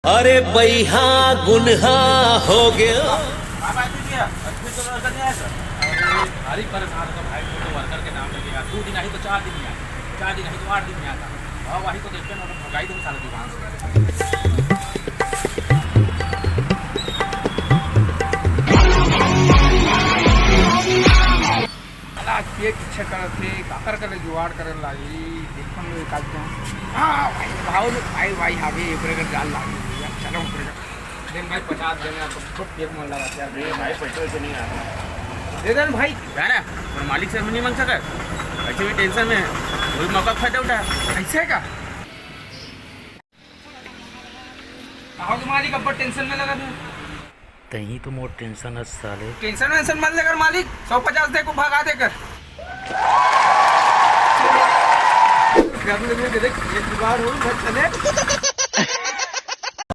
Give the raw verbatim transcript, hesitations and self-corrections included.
अरे बइहा गुनहा हो गया। भाई, भाई, तुझे अभी तो लड़का नहीं आया सर? अरे, भारी परेशान हो भाई, वो तो वर्कर के नाम लगेगा। दो दिन आई तो चार दिन नहीं आता, चार दिन आई तो आठ दिन नहीं आता। भाई, वही तो देखते ना, भगाई दो साला दुकान से। साला आज पेट इच्छा करत हे, काकर कर ले जुगाड़ करे लागी, देखन लो एक आध जन। हाँ भाई, भाव लो, भाई, भाई, हावे, एकरे कर जाल लागी, यार, चलो, एकरे कर। देन भाई, पचास देने, आप खूब पेट मन लगा, यार। नहीं भाई, पैसे वैसे नहीं आता। दे देन भाई। जा ना, और मालिक से नहीं मांग सका, ऐसे भी टेंशन में है, वही मौका का फायदा उठा। ऐसे का? कहाँ के मालिक अब्बड़ टेंशन में लगा तू? तहीं तो मोर टेंशन है साले। टेंशन वेंशन मत लेकर मालिक, सौ पचास दे को भगा देकर। घर में देख, एक जुगाड़ हो, घर चले।